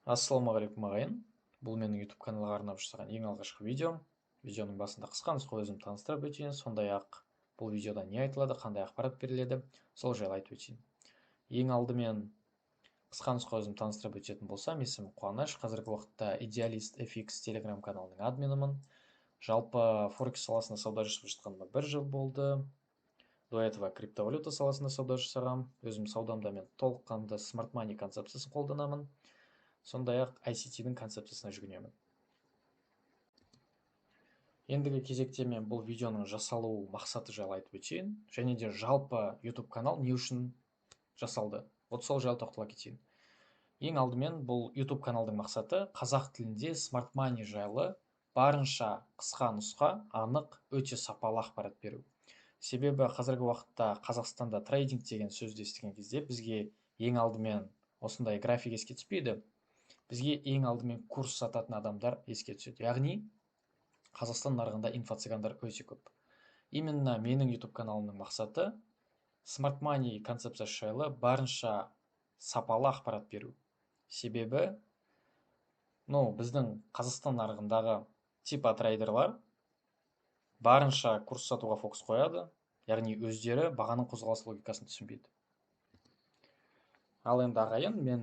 Ассалаумағалейкум, ағайын! Бұл менің YouTube каналға арнап жасаған ең алғашқы видеом. Видеоның басында қысқа нұсқа өзімді таныстырып өтейін, сондай-ақ бұл видеода не айтылады, қандай ақпарат беріледі, сол жайлы айтып өтейін. Ең алдымен қысқа нұсқа өзімді таныстырып өтетін болсам, есімім Қуаныш, қазіргі уақытта Идеалист FX Telegram каналының админімін. Жалпы Форекс саласында сауда жасап жатқаныма бір жыл болды. До этого криптовалюта саласында сауда жасағам. Өзім саудамда мен толыққанды Smart Money концепциясын қолданамын. Сондай-ақ ICT-дің концепциясына жүгінемін. Ендігі кезекте мен бұл видеоның жасалу мақсаты жайлы айтып өтейін. Және де жалпы YouTube канал не үшін жасалды? Вот сол жайлы тоқтала кетейін. Ең алдымен бұл YouTube каналдың мақсаты қазақ тілінде Smart Money жайлы барынша қысқа нұсқа, анық, өте сапалы ақпарат беру. Себебі қазіргі уақытта Қазақстанда трейдинг деген сөзді естіген кезде бізге ең алдымен осындай график еске түспейді. Бізге ең алдымен курс сататын адамдар еске түседі. Яғни Қазақстан нарығында инфо-цыгандар өте көп. Именно менің YouTube каналымның мақсаты Smart Money концепциясы жайлы барынша сапалы ақпарат беру. Себебі, ну, біздің Қазақстан нарығындағы типа трейдерлар барынша курс сатуға фокус қояды, яғни өздері бағаның қозғалыс логикасын түсінбейді. Ал енді, ағайын, мен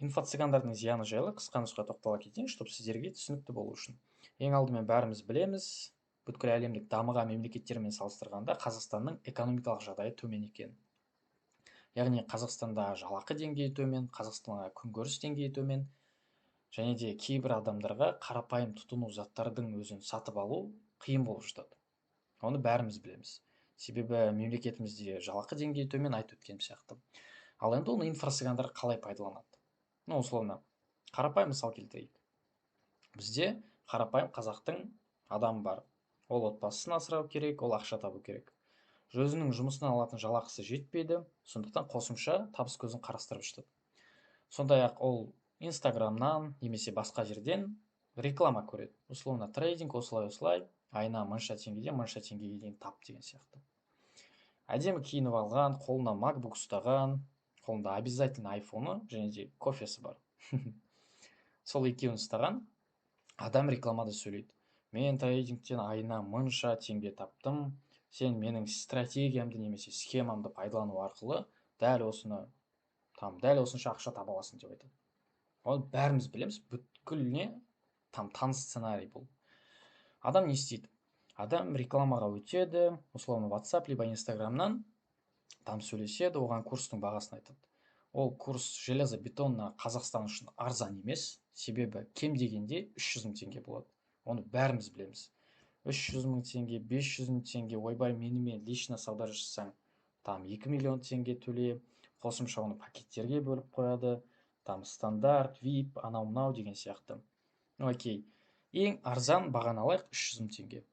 инфо-цыгандардың зияны жайлы қысқа нұсқа тоқтала кетейін, чтобы сіздерге түсінікті болу үшін. Ең алдымен бәріміз білеміз, бүткіл әлемдік дамыған мемлекеттермен салыстырғанда Қазақстанның экономикалық жағдайы төмен екен. Яғни Қазақстанда жалақы деңгейі төмен, Қазақстанға күнкөріс деңгейі төмен, және де кейбір адамдарға қарапайым тұтыну заттардың өзін сатып алу қиын болып жатады. Оны бәріміз білеміз. Себебі мемлекетімізде жалақы деңгейі төмен, айтып өткенім сияқты. Ал енді оны инфо-цыгандар қалай пайдаланады? Ну, условно, қарапайым мысал келтірейік. Бізде қарапайым қазақтың адамы бар. Ол отбасын асырау керек, ол ақша табу керек. Өзінің жұмысынан алатын жалақысы жетпейді, сондықтан қосымша табыс көзін қарастырып жатады. Сондай-ақ ол Инстаграмнан немесе басқа жерден реклама көреді. Условно, трейдинг осылай осылай, айына мынша теңгеден мынша теңгеге дейін тап деген сияқты. Әдемі киініп алған, қолына MacBook ұстаған, қолында обязательно айфоны және де кофесі бар. Сол екеуін ұстаған адам рекламада сөйлейді. Мен трейдингтен айына мынша теңге таптым, сен менің стратегиямды немесе схемамды пайдалану арқылы дәл осыны, там, дәл осынша ақша таба аласың деп айтады. Оны бәріміз білеміз, бүткіліне там таныс сценарий бұл. Адам не істейді? Адам рекламаға өтеді, условно WhatsApp либо Инстаграмнан там сөйлеседі, оған курстың бағасын айтады. Ол курс железобетонно Қазақстан үшін арзан емес, себебі кем дегенде 300 мың теңге болады. Оны бәріміз білеміз. 300 мың теңге, 500 мың теңге, ойбай, менімен лично сауда жасасаң, там 2 миллион теңге төле, қосымша оны пакеттерге бөліп қояды, там стандарт, VIP, анау мынау деген сияқты. Ну, окей. Ең арзан бағаны алайық, 300 мың теңге.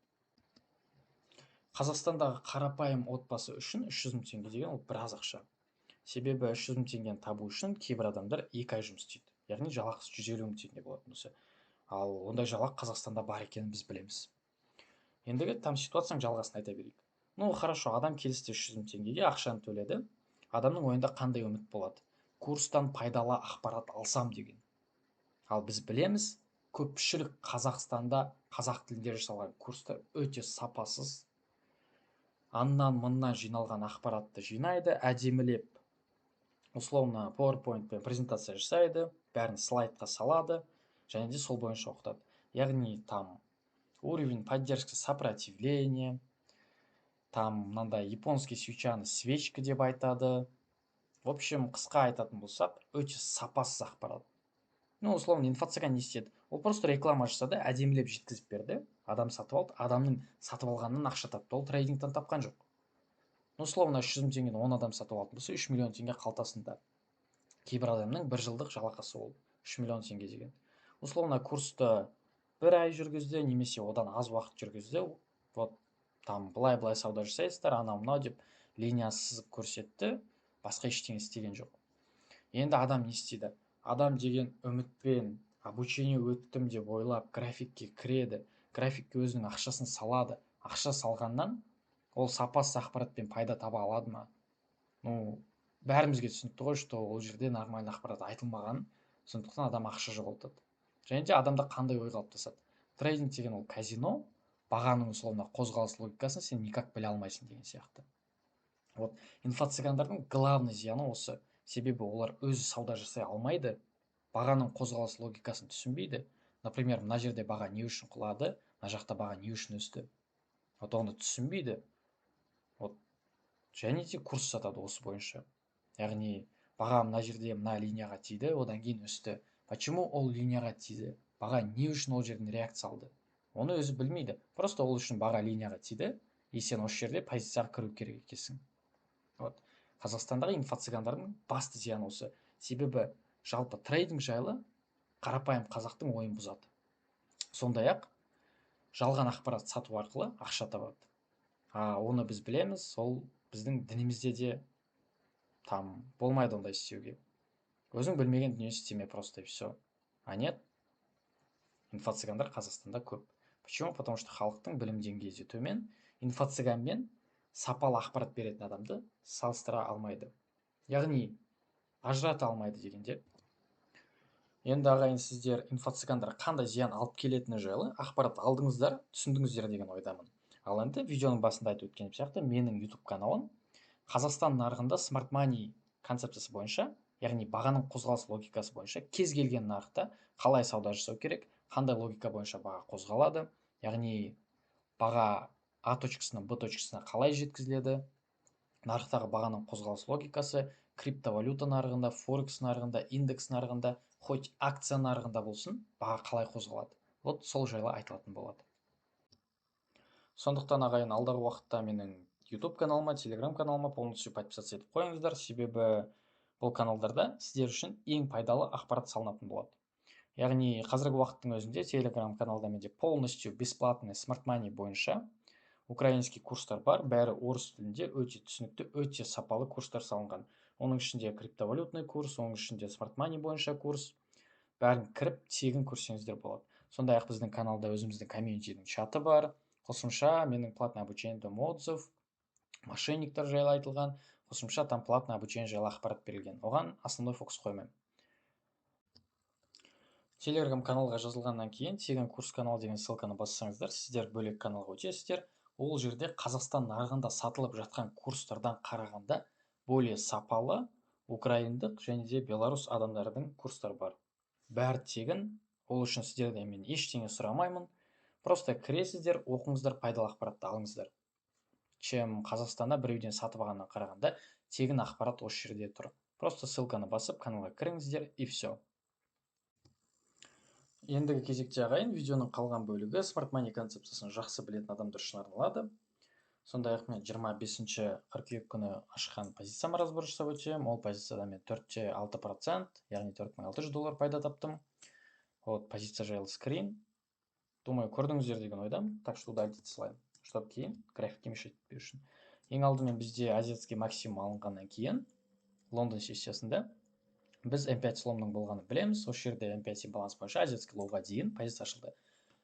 Қазақстандағы қарапайым отбасы үшін 300 мың теңге деген ол біраз ақша. Себебі 300 мың теңгені табу үшін кейбір адамдар 2 ай жұмыс істейді. Яғни жалақысы 150 мың теңге болатын болса. Ал ондай жалақы Қазақстанда бар екенін біз білеміз. Ендігі там ситуацияның жалғасын айта берейік. Ну, хорошо, адам келісті 300 мың теңгеге, ақшаны төледі. Адамның ойында қандай үміт болады? Курстан пайдалы ақпарат алсам деген. Ал біз білеміз, көпшілік Қазақстанда қазақ тілінде жасалған курстар өте сапасыз. Аннан мыннан жиналған ақпаратты жинайды, әдемілеп, условно, PowerPoint-пен презентация жасайды, бәрін слайдқа салады және де сол бойынша оқытады. Яғни там уровень поддержки сопротивления, там мынандай японский свечаны свечка деп айтады. В общем, қысқа айтатын болсақ, өте сапасыз ақпарат. Ну, условно, инфо-цыган не істеді? Ол просто реклама жасады, әдемілеп жеткізіп берді. Адам сатып алды, адамның сатып алғанынан ақша тапты, ол трейдингтен тапқан жоқ. Ну, условно, 300 мың теңгені 10 адам сатып алатын болса, 3 миллион теңге қалтасында. Кейбір адамның бір жылдық жалақысы ол 3 миллион теңге деген. Условно, курсты бір ай жүргізді, немесе одан аз уақыт жүргізді. Вот там былай-былай сауда жасайсыздар, анау мынау деп линия сызып көрсетті, басқа ештеңе істеген жоқ. Енді адам не істейді? Адам деген үмітпен обучение өттім деп ойлап графикке кіреді, графикке өзінің ақшасын салады. Ақша салғаннан ол сапасыз ақпаратпен пайда таба алады ма? Ну, бәрімізге түсінікті ғой, что ол жерде нормальный ақпарат айтылмаған. Сондықтан адам ақша жоғалтады. Және де адамда қандай ой қалыптасады? Трейдинг деген ол казино, бағаның условно қозғалыс логикасын сен никак біле алмайсың деген сияқты. Вот инфо-цыгандардың главный зияны осы. Себебі олар өзі сауда жасай алмайды, бағаның қозғалыс логикасын түсінбейді. Например, мына жерде баға не үшін құлады, мына жақта баға не үшін өсті. Вот оны түсінбейді. Вот және де курс сатады осы бойынша. Яғни баға мына жерде мына линияға тиді, одан кейін өсті. Почему ол линияға тиді? Баға не үшін ол жерден реакция алды? Оны өзі білмейді. Просто ол үшін баға линияға тиді, и сен осы жерде позицияға кіру керек екенсің. Вот. Қазақстандағы инфо-цыгандардың басты зияны осы. Себебі жалпы трейдинг жайлы қарапайым қазақтың ойын бұзады. Сондай-ақ жалған ақпарат сату арқылы ақша табады. А оны біз білеміз, ол біздің дінімізде де там болмайды ондай істеуге. Өзің білмеген дүние істеме просто, и все. А нет, инфо-цыгандар Қазақстанда көп. Почему? Потому что халықтың білім деңгейі де төмен, инфо-цыганмен сапалы ақпарат беретін адамды салыстыра алмайды. Яғни ажырата алмайды дегенде. Енді, ағайын, сіздер инфо-цыгандар қандай зиян алып келетіні жайлы ақпарат алдыңыздар, түсіндіңіздер деген ойдамын. Ал енді видеоның басында айтып өткенім сияқты, менің YouTube каналым Қазақстан нарығында smart money концепциясы бойынша, яғни бағаның қозғалыс логикасы бойынша кез келген нарықта қалай сауда жасау керек, қандай логика бойынша баға қозғалады, яғни баға А точкасынан Б точкасына қалай жеткізіледі, нарықтағы бағаның қозғалыс логикасы, криптовалюта нарығында, форекс нарығында, индекс нарығында, хоть акция нарығында болсын, баға қалай қозғалады. Вот сол жайлы айтылатын болады. Сондықтан, ағайын, алдағы уақытта менің YouTube каналыма, Telegram каналыма полностью подписаться етіп қойыңыздар, себебі бұл каналдарда сіздер үшін ең пайдалы ақпарат салынатын болады. Яғни қазіргі уақыттың өзінде Telegram каналда менде полностью бесплатный smart money бойынша украинский курстар бар, бәрі орыс тілінде, өте түсінікті, өте сапалы курстар салынған. Оның ішінде криптовалютный курс, оның ішінде smart money бойынша курс, бәрін кіріп тегін көрсеңіздер болады. Сондай-ақ біздің каналда өзіміздің комьюнитидің чаты бар. Қосымша менің платный обучение отзыв, мошенниктер жайлы айтылған, қосымша там платный обучение жайлы ақпарат берілген. Оған основной фокус қоймаймын. Телеграм каналға жазылғаннан кейін тегін курс канал деген ссылканы бассаңыздар, сіздер бөлек каналға өтесіздер. Ол жерде Қазақстан нарығында сатылып жатқан курстардан қарағанда более сапалы украиндық және де белорус адамдардың курстары бар. Бәрі тегін, ол үшін сіздерден мен ештеңе сұрамаймын. Просто кіресіздер, оқыңыздар, пайдалы ақпаратты алыңыздар. Чем Қазақстанда біреуден сатып алғаннан қарағанда тегін ақпарат осы жерде тұр. Просто ссылканы басып каналға кіріңіздер и все. Ендігі кезекте, ағайын, видеоның қалған бөлігі Smart Money концепциясын жақсы білетін адамдар үшін арналады. Сондай-ақ мен 25 қыркүйек күні ашқан позицияма разбор жасап өтемін. Ол позицияда мен 4,6%, яғни 4600 доллар пайда таптым. Вот позиция жайлы скрин. Думаю, көрдіңіздер деген ойдамын. Так что удалить салайын, чтобы кейін графикке мешать етпеу үшін. Ең алдымен бізде азиатский максимум алынғаннан кейін Лондон сессиясында біз М5 сломның болғанын білеміз. Осы жерде М5 имбаланс бойынша азиатский лоуға дейін позиция ашылды.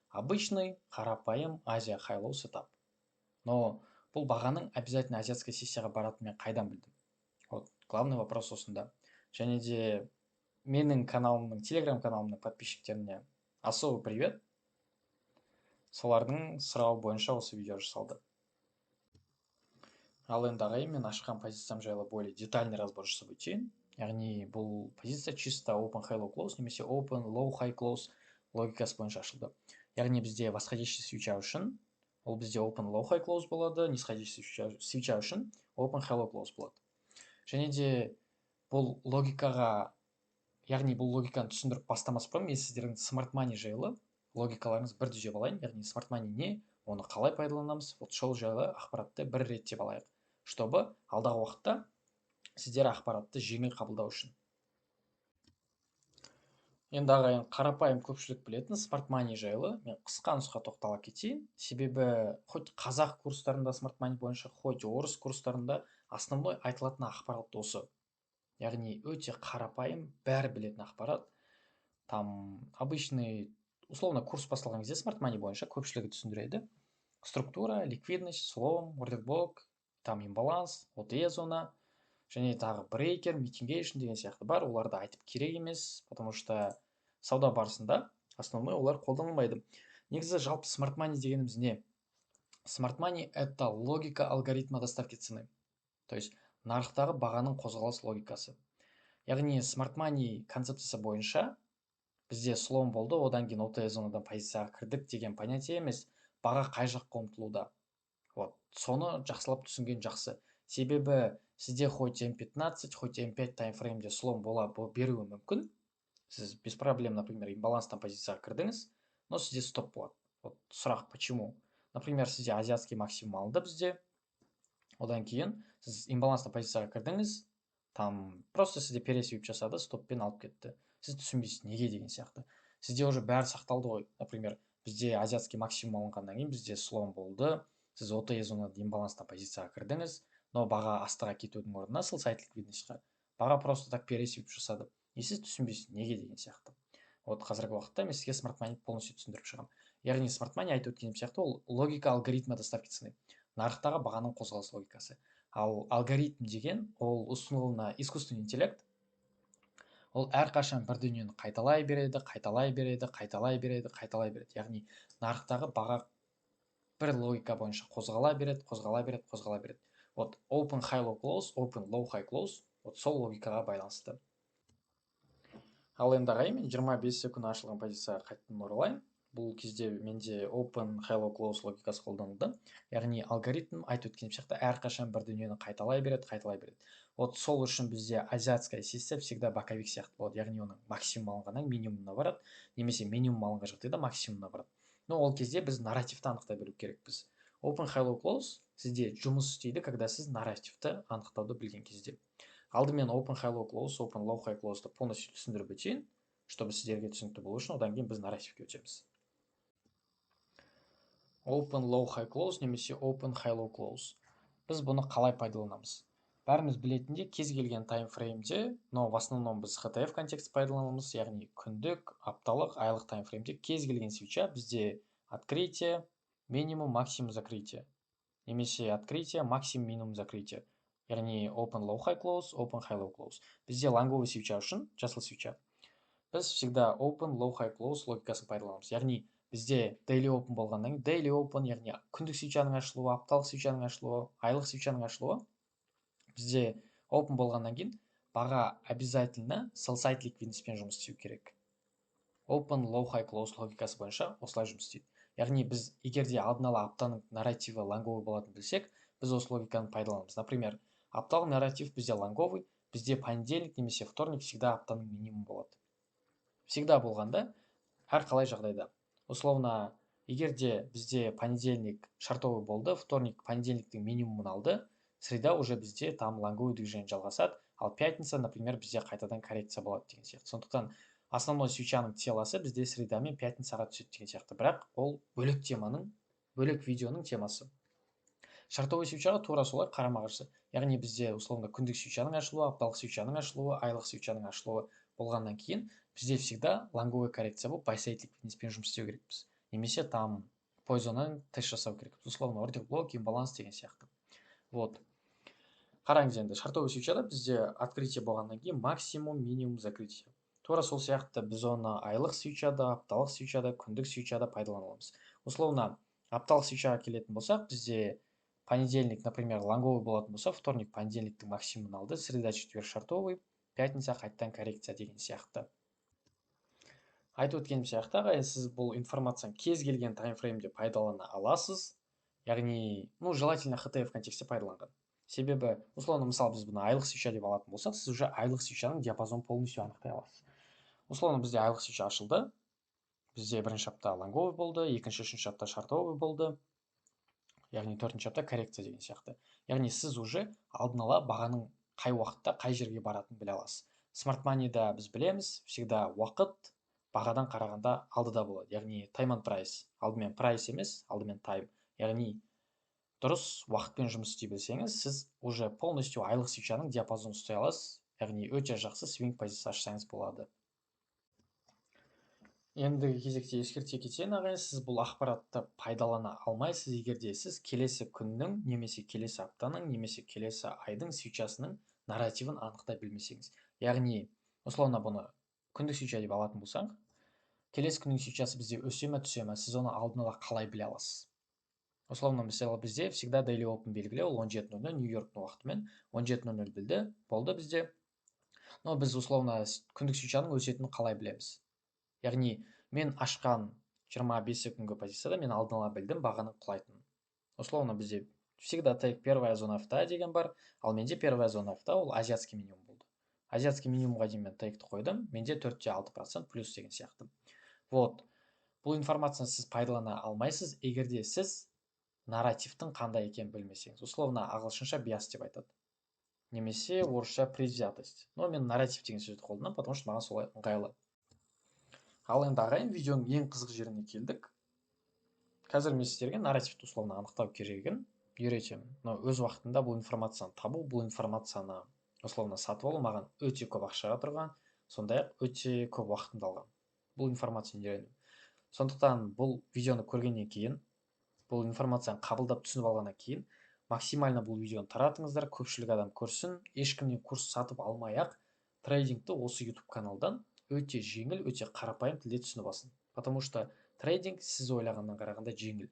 Обычный, қарапайым Азия хай лоу сетап. Но бұл бағаның обязательно азиатский сессияға баратынын мен қайдан білдім? Вот главный вопрос осында. Және де менің каналымның, телеграм каналымның подписчиктеріне особый привет. Солардың сұрауы бойынша осы видео жасалды. Ал енді, ағайын, мен ашқан позициям жайлы более детальный разбор жасап өтейін. Яғни бұл позиция чисто open high low close немесе open low high close логикасы бойынша ашылды. Яғни бізде восходящий свеча үшін ол бізде open low high close болады, нисходящий свеча үшін open high low close болады. Және де бұл логикаға, яғни бұл логиканы түсіндіріп бастамас бұрын мен сіздердің smart money жайлы логикаларыңызды бір түзеп алайын. Яғни smart money не, оны қалай пайдаланамыз, вот сол жайлы ақпаратты бір реттеп алайық, чтобы алдағы уақытта сіздер ақпаратты жеңіл қабылдау үшін. Енді, ағайын, қарапайым көпшілік білетін smart money жайлы мен қысқа нұсқа тоқтала кетейін. Себебі хоть қазақ курстарында smart money бойынша, хоть орыс курстарында основной айтылатын ақпарат осы. Яғни өте қарапайым, бәрі білетін ақпарат. Там обычный, условно, курс басталған кезде smart money бойынша көпшілігі түсіндіреді. Структура, ликвидность, слом, ордер блок, там имбаланс, OTE зона. Және тағы breaker, mitigation деген сияқты бар, оларды айтып керек емес, потому что сауда барысында основной олар қолданылмайды. Негізі жалпы smart money дегеніміз не? Smart money — это логика алгоритма доставки цены. То есть нарықтағы бағаның қозғалыс логикасы. Яғни smart money концепциясы бойынша бізде слом болды, одан кейін OTE зонадан позицияға кірдік деген понятие емес, баға қай жаққа ұмтылуда. Вот, соны жақсылап түсінген жақсы. Себебі сізде хоть М15, хоть М5 таймфреймде слом бола беруі мүмкін. Сіз без проблем, например, имбаланстан позицияға кірдіңіз, но сізде стоп болады. Вот сұрақ: почему? Например, сізде азиатский максимум алынды бізде, одан кейін сіз имбаланстан позицияға кірдіңіз, там просто сізде пересвип жасады, стоппен алып кетті. Сіз түсінбейсіз, неге деген сияқты. Сізде уже бәрі сақталды ғой. Например, бізде азиатский максимум алынғаннан кейін бізде слом болды, сіз OTE зонада имбаланстан позицияға кірдіңіз, но баға астыға кетудің орнына sell side ликвидностьқа баға просто так пересвип жасады. И сіз түсінбейсіз, неге деген сияқты. Вот қазіргі уақытта мен сізге smart money полностью түсіндіріп шығамын. Яғни smart money, айтып өткенім сияқты, ол логика алгоритма доставки цены. Нарықтағы бағаның қозғалыс логикасы. Ал алгоритм деген ол условно искусственный интеллект. Ол әрқашан бір дүниені қайталай береді, қайталай береді, қайталай береді, қайталай береді. Яғни нарықтағы баға бір логика бойынша қозғала береді, қозғала береді, қозғала береді. Вот open high low close, open low high close, вот сол логикаға байланысты. Ал енді, ағайын, мен 25 күні ашылған позицияға қайтадан оралайын. Бұл кезде менде open high low close логикасы қолданылды. Яғни алгоритм, айтып өткенім сияқты, әрқашан бір дүниені қайталай береді, қайталай береді. Вот сол үшін бізде азиатская сессия всегда боковик сияқты болады. Яғни оның максимум алынғаннан минимумына барады, немесе минимум алынған жағдайда максимумына барады. Но ол кезде біз нарративті анықтай білу керекпіз. Open high low close сізде жұмыс істейді, когда сіз нарративті анықтауды білген кезде. Алдымен open high low close, open low high close'ты полностью түсіндіріп өтейін, чтобы сіздерге түсінікті болу үшін, одан кейін біз нарративке өтеміз. Open low high close немесе open high low close. Біз бұны қалай пайдаланамыз? Бәріміз білетіндей, кез келген таймфреймде, но в основном біз HTF контекст пайдаланамыз, яғни күндік, апталық, айлық таймфреймде кез келген свеча бізде открытие, минимум, максимум, закрытие. Немесе открытие, максимум, минимум, закрытие. Яғни open low high close, open high low close. Бізде лонговый свеча үшін, жасыл свеча, біз всегда open low high close логикасын пайдаланамыз. Яғни бізде daily open болғаннан кейін daily open, яғни күндік свечаның ашылуы, апталық свечаның ашылуы, айлық свечаның ашылуы, бізде open болғаннан кейін баға обязательно sell side ликвидностьпен жұмыс істеу керек. Open low high close логикасы бойынша осылай жұмыс істейді. Яғни біз егер де алдын ала аптаның нарративі лонговый болатынын білсек, біз осы логиканы пайдаланамыз. Например, апталық нарратив бізде лонговый, бізде понедельник немесе вторник всегда аптаның минимум болады. Всегда болғанда, әр қалай жағдайда. Условно, егер де бізде понедельник шортовый болды, вторник понедельниктің минимумын алды, среда уже бізде там лонговый движение жалғасады, ал пятница, например, бізде қайтадан коррекция болады деген сияқты. Сондықтан основной свечаның телосы бізде среда мен пятницаға түседі деген сияқты. Бірақ ол бөлек теманың, бөлек видеоның темасы. Шортовый свечаға тура солай, қарама-қарсы. Яғни бізде условно күндік свечаның ашылуы, апталық свечаның ашылуы, айлық свечаның ашылуы болғаннан кейін бізде всегда лонговый коррекция болып, buy side ликвидностьпен жұмыс істеу керекпіз. Немесе там POI зонадан тест жасау керекпіз. Условно ордер блок, имбаланс деген сияқты. Вот. Қараңыз енді, шортовый свечада бізде открытие болғаннан кейін максимум, минимум, закрытие. Тура сол сияқты біз оны айлық свечада, апталық свечада, күндік свечада пайдалана аламыз. Условно, апталық свечаға келетін болсақ, бізде понедельник, например, лонговый болатын болса, вторник понедельниктің максимумын алды, среда, четверг шортовый, пятница қайтадан коррекция деген сияқты. Айтып өткенім сияқты, ағайын, сіз бұл информацияны кез келген таймфреймде пайдалана аласыз. Яғни, ну, желательно HTF контексте пайдаланған. Себебі, условно, мысалы, біз бұны айлық свеча деп алатын болсақ, сіз уже айлық свечаның диапазонын полностью анықтай аласыз. Условно, бізде айлық свеча ашылды. Бізде бірінші апта лонговый болды, екінші, үшінші апта шортовый болды. Яғни төртінші апта коррекция деген сияқты. Яғни сіз уже алдын ала бағаның қай уақытта қай жерге баратынын біле аласыз. Smart Money-да біз білеміз, всегда уақыт бағадан қарағанда алдыда болады. Яғни time and price. Алдымен price емес, алдымен time. Яғни дұрыс уақытпен жұмыс істей білсеңіз, сіз уже полностью айлық свечаның диапазонын ұстай аласыз. Яғни өте жақсы свинг позиция ашсаңыз болады. Ендігі кезекте ескерте кетейін, ағайын, сіз бұл ақпаратты пайдалана алмайсыз, егер де сіз келесі күннің немесе келесі аптаның немесе келесі айдың свечасының Нарративін анықтай білмесеңіз, яғни, условно, бұны күндік свеча деп алатын болсақ, келесі күннің свечасы бізде өсе ме, түсе ме, сіз оны алдын ала қалай біле аласыз? Условно, мысалы, бізде всегда daily open белгілі, ол 17:00 Нью-Йорктың уақытымен 17:00 білді болды бізде. Но біз, условно, күндік свечаның өсетінін қалай білеміз? Яғни мен ашқан 25 күнгі позицияда мен алдын ала білдім бағаның құлайтынын. Условно, бізде всегда тейк первая зона FTA деген бар, ал менде первая зона FTA ол азиатский минимум болды. Азиатский минимумға дейін мен тейкті қойдым, менде 4,6% плюс деген сияқты. Вот бұл информацияны сіз пайдалана алмайсыз, егер де сіз нарративтің қандай екенін білмесеңіз. Условно, ағылшынша bias деп айтады немесе орысша предвзятость, но мен нарратив деген сөзді қолданамын, потому что маған солай ыңғайлы. Ал енді, ағайын, видеоның ең қызық жеріне келдік. Қазір мен сіздерге нарративті условно анықтау керегін үйретемін. Но өз уақытында бұл информацияны табу, бұл информацияны, условно, сатып алу маған өте көп ақшаға тұрған, сондай ақ өте көп уақытымды алған бұл информацияны үйрену. Сондықтан бұл видеоны көргеннен кейін, бұл информацияны қабылдап, түсініп алғаннан кейін максимально бұл видеоны таратыңыздар, көпшілік адам көрсін. Ешкімнен курс сатып алмай ақ трейдингті осы YouTube каналдан өте жеңіл, өте қарапайым тілде түсініп алсын, потому что трейдинг сіз ойлағаннан қарағанда жеңіл.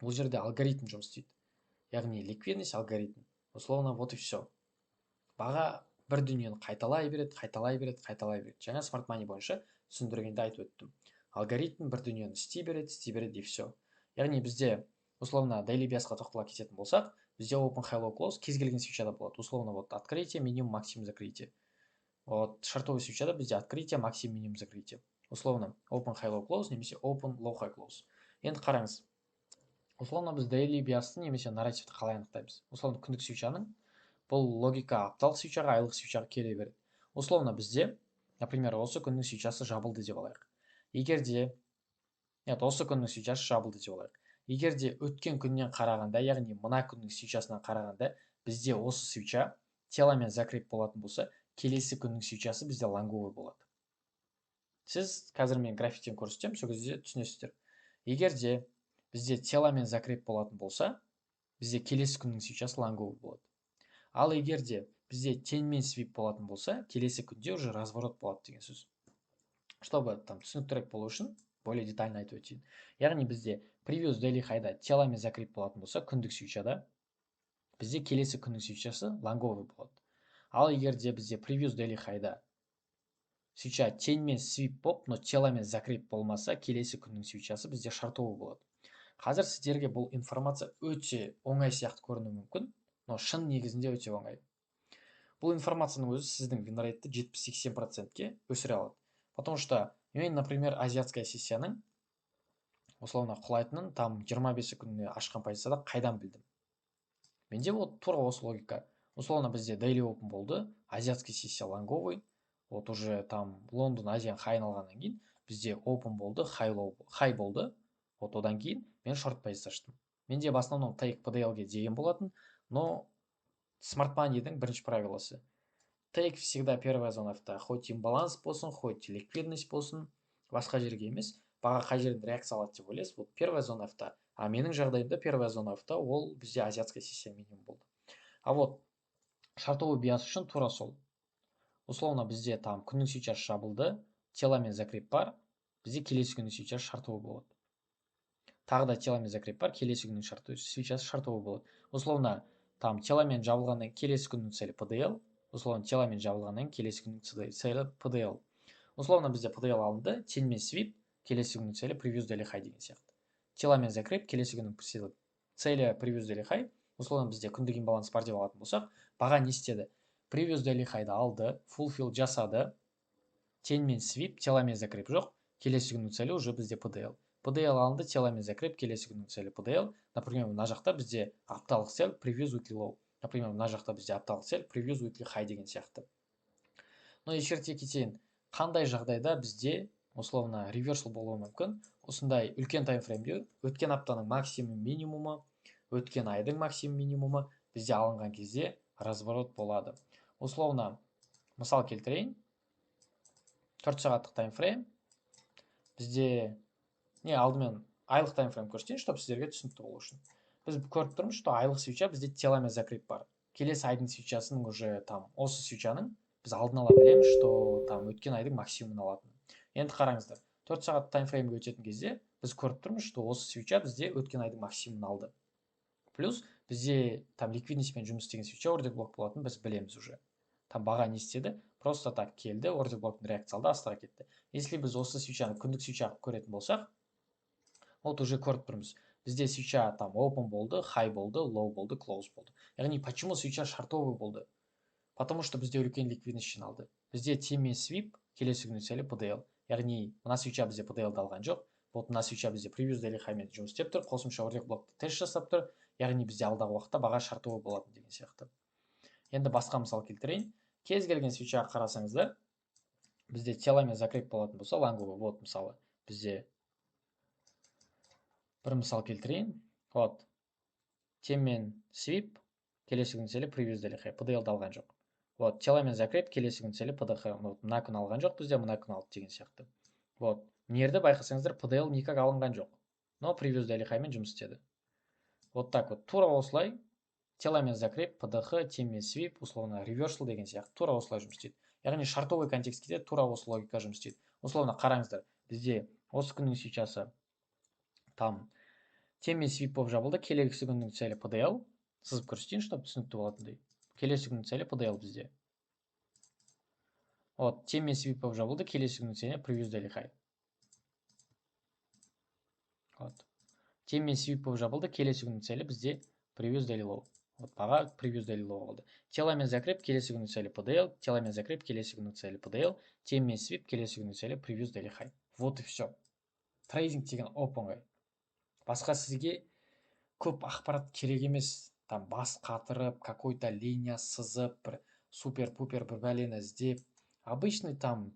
Бұл жерде алгоритм жұмыс істейді, яғни ликвидность, алгоритм, условно, вот и все. Баға бір дүниені қайталай береді, қайталай береді, қайталай береді. Жаңа smart money бойынша түсіндіргенде айтып өттім: алгоритм бір дүниені істей береді, істей береді, и все. Яғни бізде, условно, daily bias-қа тоқтала кететін болсақ, бізде open, high, low, close кез келген свечада болады. Условно, вот открытие, минимум, максимум, закрытие. Вот шортовый свечада бізде открытие, максимум, минимум, закрытие, условно, open, high, low, close немесе open, low, high, close. Енді қараңыз, условно, біз daily bias-ты немесе нарративті қалай анықтаймыз? Условно, күндік свечаның бұл логика апталық свечаға, айлық свечаға келе береді. Условно, бізде, например, осы күннің свечасы жабылды деп алайық. Егер де, нет, осы күннің свечасы жабылды деп алайық. Егер де өткен күннен қарағанда, яғни мына күннің свечасынан қарағанда, бізде осы свеча теломен закреп болатын болса, келесі күннің свечасы бізде лонговый болады. Сіз қазір мен графиктен көрсетемін, сол кезде түсінесіздер. Егер де бізде теломен закреп болатын болса, бізде келесі күннің свечасы лонговый болады. Ал егер де бізде теньмен свип болатын болса, келесі күнде уже разворот болады деген сөз. Чтобы там түсініктірек болу үшін, более детально айтып өтейін. Яғни бізде previous daily high-да теломен закреп болатын болса күндік свечада, бізде келесі күннің свечасы лонговый болады. Ал егер де бізде previous daily high-да свеча теньмен свип болып, но теломен закреп болмаса, келесі күннің свечасы бізде шортовый болады. Қазір сіздерге бұл информация өте оңай сияқты көрінуі мүмкін, но шын негізінде өте оңай. Бұл информацияның өзі сіздің винрейтті 70-80%-ке өсіре алады, потому что мен, например, азиатская сессияның, условно, құлайтынын там 25 күніне ашқан позицияда қайдан білдім? Менде вот тура осы логика. Условно, бізде daily open болды, азиатский сессия лонговый. Вот уже там Лондон Азияның хайын алғаннан кейін бізде open болды, high, low, high болды. Вот одан кейін мен шорт позиция аштым. Менде в основном тейк PDL-ге деген болатын, но smart money-дің бірінші правиласы: тейк всегда первая зона FTA, хоть имбаланс болсын, хоть ликвидность болсын, басқа жерге емес. Баға қай жерден реакция алады деп ойлайсыз? Вот первая зона FTA. А менің жағдайымда первая зона FTA ол бізде азиатская сессия минимум болды. А вот шортовый биас үшін тура сол. Условно, бізде там күннің свечасы жабылды, теломен закреп бар, бізде келесі күннің свечасы шортовый болады. Тағы да теломен закреп бар, келесі күннің свечасы шортовый болады. Условно, там теломен жабылғаннан келесі күннің целі PDL. Условно, теломен жабылғаннан келесі күннің целі PDL. Условно, бізде PDL алынды, теньмен свип, келесі күннің целі previous daily high деген сияқты. Теломен закреп, келесі күннің целі previous daily high. Условно, бізде күндік имбаланс бар деп алатын болсақ, баға не істеді? Previous daily high-ды алды, fulfill жасады, теньмен свип, теломен закреп жоқ, келесі күннің целі уже бізде PDL. PDL алынды, теломен закреп, келесі күннің целі PDL. Например, мына жақта бізде апталық цель previous weekly low. Например, мына жақта бізде апталық цель previous weekly high деген сияқты. Но ескерте кетейін, қандай жағдайда бізде, условно, реверсал болуы мүмкін? Осындай үлкен таймфреймде өткен аптаның максимум, минимумы, өткен айдың максимум, минимумы бізде алынған кезде разворот болады. Условно, мысал келтірейін: 4 сағаттық таймфрейм бізде, не, алдымен айлық таймфрейм көрсетейін, чтобы сіздерге түсінікті болу үшін. Біз көріп тұрмыз, что айлық свеча бізде теломен закреп бар. Келесі айдың свечасының уже там осы свечаның біз алдын ала білеміз, что там өткен айдың максимумын алатынын. Енді қараңыздар, 4 сағат таймфреймге өтетін кезде біз көріп тұрмыз, что осы свеча бізде өткен айдың максимумын алды. Плюс бізде там ликвидностьпен жұмыс істеген свеча ордер блок болатынын біз білеміз уже. Там баға не істеді? Просто так келді, ордер блоктың реакция алды, астыға кетті. Если біз осы свечаны күндік свеча қылып көретін болсақ, вот уже көріп тұрмыз. Бізде свеча там open болды, high болды, low болды, close болды. Яғни почему свеча шортовый болды? Потому что бізде үлкен ликвидность жиналды. Бізде теме sweep, келесі күні целі PDL. Яғни мына свеча бізде PDL-ді алған жоқ. Вот мына свеча бізде previous daily high-мен жұмыс істеп тұр, қосымша ордер блокты тест жасап тұр. Яғни бізде алдағы уақытта баға шортовый болатын деген сияқты. Енді басқа мысал келтірейін. Кез келген свечаға қарасаңыздар, бізде теламен закреп болатын болса, лонговый, вот мысалы, бізде бір мысал келтірейін. Вот темен sweep, келесі күн целі previous daily high, PDL-ді алған жоқ. Вот теламен закреп, келесі күн целі PDH. Вот мына күн алған жоқ бізде, мына күн алды деген сияқты. Вот мына жерде байқасаңыздар, PDL никак алынған жоқ, но previous daily high-мен жұмыс істеді. Вот так вот, тура осылай теламен закреп, PDH, темен sweep, условно reversal деген сияқты тура осылай жұмыс істейді. Яғни шортовый контекстте тура осы логика жұмыс істейді. Условно қараңыздар, бізде осы күннің свечасы там темен sweep болып жабылды, келесі күннің целі PDL. Сызып көрсетейін, чтобы түсінікті болатындай. Келесі күннің целі PDL бізде. Вот темен sweep болып жабылды, келесі күннің целі previous daily high. Вот темен sweep болып жабылды, келесі күннің целі бізде previous daily low. Вот баға previous daily low алды. Теламен закреп, келесі күннің целі PDL, теламен закреп, келесі күннің целі PDL, темен sweep, келесі күннің целі previous daily high. Вот и все. Трейдинг деген оп оңай. Басқа сізге көп ақпарат керек емес. Там бас қатырып, какой-то линия сызып, бір супер пупер бір бәлені іздеп. Обычный там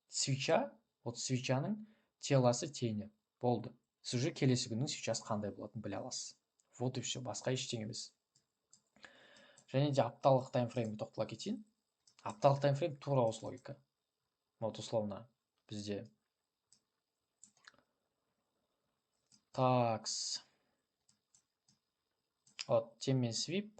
свеча, вот свечаның телосы, тені болды. Сіз уже келесі күннің свечасы қандай болатынын біле аласыз. Вот и все, басқа ештеңе емес. Және де апталық таймфреймге тоқтала кетейін. Апталық таймфрейм тура осы логика. Вот условно бізде такс. Вот темен sweep,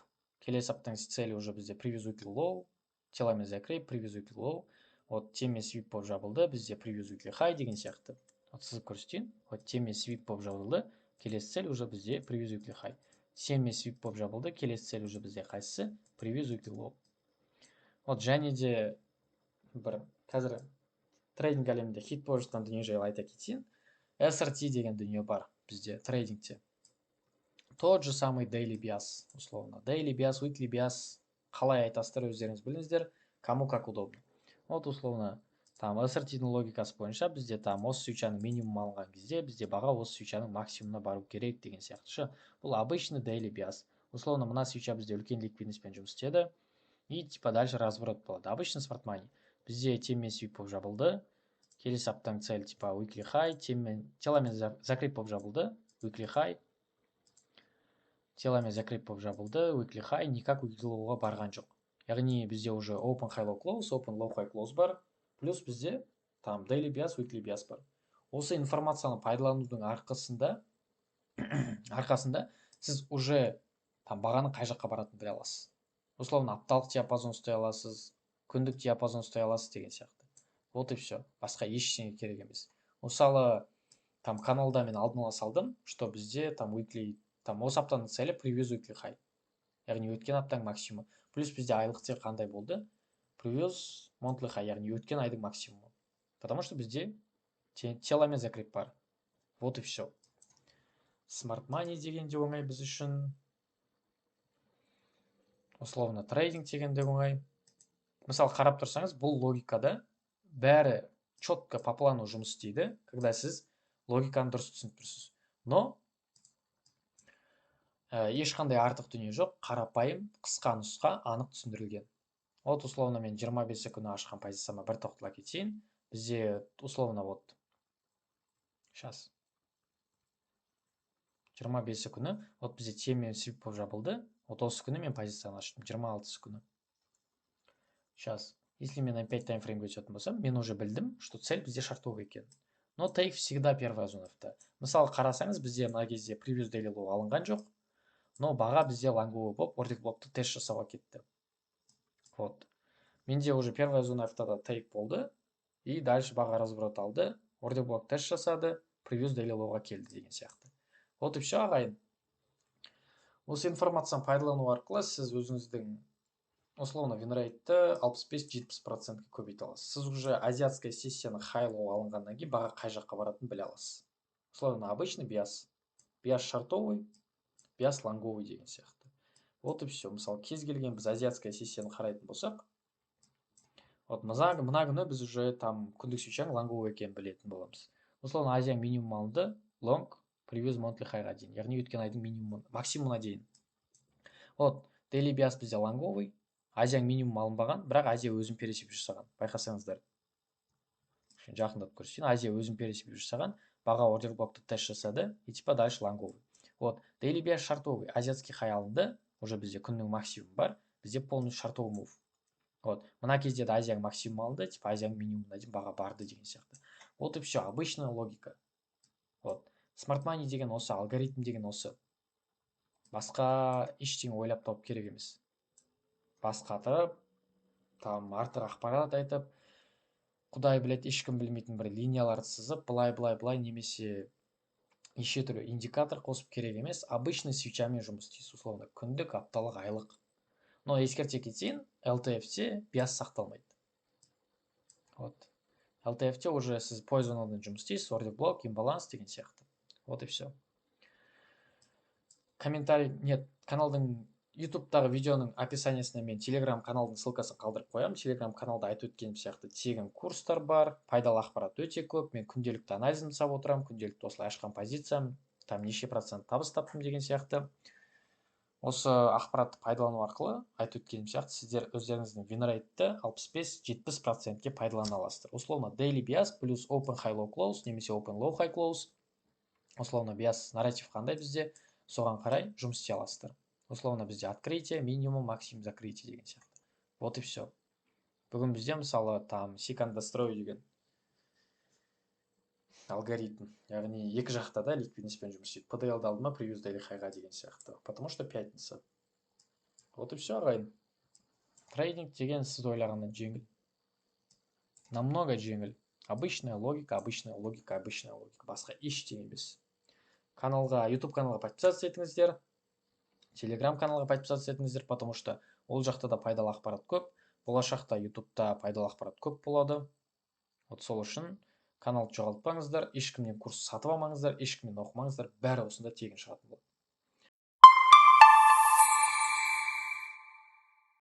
келесі аптаның целі уже бізде previous weekly low, теламен закреп, previous weekly low. Вот темен sweep болып жабылды, бізде previous weekly high деген сияқты. Вот сызып көрсетейін. Вот темен sweep болып жабылды, келесі цель уже бізде previous weekly high. Темен sweep болып жабылды, келесі цель уже бізде қайсысы? Previous weekly low. Вот және де бір қазір трейдинг әлемінде хит болып жатқан дүние жайлы айта кетейін. SRT деген дүние бар бізде трейдингте. Тот же самый daily bias, условно. Daily bias, weekly bias, қалай айтасыздар, өздеріңіз біліңіздер, кому как удобно. Вот условно там SRT-дің логикасы бойынша бізде там осы свечаның минимум алынған кезде бізде баға осы свечаның максимумына бару керек деген сияқты ше. Бұл обычный daily bias. Условно мына свеча бізде үлкен ликвидностьпен жұмыс істеді. И типа дальше разворот болады. Обычный smart money. Бізде темен sweep болып жабылды. Келесі аптаның цель типа weekly high, темен теламен закреп болып жабылды, weekly high. Теламен закреп болып жабылды, weekly high, никак weekly low-ға барған жоқ. Яғни бізде уже open high low close, open low high close бар. Плюс бізде там daily bias, weekly bias бар. Осы информацияны пайдаланудың арқасында сіз уже там бағаның қай жаққа баратынын біле аласыз. Условно апталық диапазон ұстай аласыз, күндік диапазон ұстай аласыз деген сияқты. Вот и все. Басқа ештеңе керек емес. Мысалы, там каналда мен алдын ала салдым, что бізде там weekly, там осы аптаның целі previous weekly high. Яғни өткен аптаның максимумы. Плюс бізде айлық цель қандай болды? Previous monthly high, яғни өткен айдың максимумы. Потому что бізде теламен закреп бар. Вот и все. Smart money деген де оңай біз үшін. Условно трейдинг деген де оңай. Мысалы, қарап тұрсаңыз, бұл логикада бәрі четко по плану жұмыс істейді, когда сіз логиканы дұрыс түсініп тұрсыз. Но ешқандай артық дүние жоқ, қарапайым, қысқа нұсқа, анық түсіндірілген. Вот условно мен 25 күні ашқан позицияма бір тоқтала кетейін. Бізде условно вот сейчас 25 күні вот бізде темен sweep болып жабылды. Вот осы күні мен позицияны аштым, 26 күні. Сейчас, если мен опять таймфреймге өтетін болсам, мен уже білдім, что цель бізде шортовый екен. Но тейк всегда первая зона FT. Мысалы, қарасаңыз, бізде мына кезде previous daily low алынған жоқ. Но баға бізде лонговый болып, ордер блокты тест жасауға кетті. Вот менде уже первая зона FTA тейк болды, и дальше баға разворот алды, ордер блок тест жасады, previous daily low-ға келді деген сияқты. Вот и все, ағайын. Осы информацияны пайдалану арқылы сіз өзіңіздің, условно, винрейтті 65-70%-ке көбейте аласыз. Сіз уже азиатская сессияны хай, лоу алынғаннан кейін баға қай жаққа баратынын біле аласыз. Условно, обычный биас, биас шортовый, биас лонговый деген сияқты. Вот и все. Мысалы, кез келген біз азиатская сессияны қарайтын болсақ, вот мына күні біз уже там күндік свечаның лонговый екенін білетін боламыз. Условно, Азия минимум алынды, лонг previous monthly high-ға дейін, яғни өткен айдың минимум, максимумына дейін. Вот daily bias бізде лонговый, Азияның минимум алынбаған, бірақ Азия өзін пересвип жасаған, байқасаңыздар. Жақындатып көрсетейін. Азия өзін пересвип жасаған, баға ордер блокты тест жасады и типа дальше лонговый. Вот daily bias шортовый, азиатский хай алынды, уже бізде күннің максимум бар, бізде полный шортовый мув. Вот мына кезде де Азияның максимум алынды, типа Азияның минимумына дейін баға барды деген сияқты. Вот и все, обычная логика. Вот смарт мани деген осы, алгоритм деген осы. Басқа ештеңе ойлап тауып керек емес, бас қатырып, там артық ақпарат айтып, құдай біледі, ешкім білмейтін бір линияларды сызып, былай, былай, былай немесе неше түрлі индикатор қосып керек емес. Обычный свечамен жұмыс істейсіз, условно, күндік, апталық, айлық. Но ескерте кетейін, LTF-те биас сақталмайды. Вот LTF-те уже сіз POI зонадан жұмыс істейсіз, ордер блок, имбаланс деген сияқты. Вот и все. Комментарий нет. Каналдың, Ютубтағы видеоның описаниясына мен Телеграм каналдың ссылкасын қалдырып қоямын. Телеграм каналда айтып өткенім сияқты тегін курстар бар, пайдалы ақпарат өте көп. Мен күнделікті анализін жасап отырамын, күнделікті осылай ашқан позициям, там неше процент табыс таптым деген сияқты. Осы ақпаратты пайдалану арқылы, айтып өткенім сияқты, сіздер өздеріңіздің винрейтті 65-70%-ке пайдалана аласыздар. Условно, daily bias плюс open high low close немесе open low high close, условно, bias нарратив қандай бізде, соған қарай жұмыс істей аласыздар. Условно, бізде открытие, минимум, максимум, закрытие деген сияқты. Вот и все. Бүгін бізде, мысалы, там seek and destroy деген алгоритм, яғни екі жақта да ликвидностьпен жұмыс істейді. PDL алды ма, previous daily high-ға деген сияқты, потому что пятница. Вот и все, ағайын. Трейдинг деген сіз ойлағаннан жеңіл, намного жеңіл. Обычная логика, обычная логика, обычная логика, басқа ештеңе емес. Каналға, YouTube каналға подписаться етіңіздер, Телеграм каналға подписаться етіңіздер, потому что ол жақта да пайдалы ақпарат көп. Болашақта Ютубта пайдалы ақпарат көп болады. Вот сол үшін каналды жоғалтпаңыздар, ешкімнен курс сатып алмаңыздар, ешкімнен оқымаңыздар, бәрі осында тегін шығатын болады.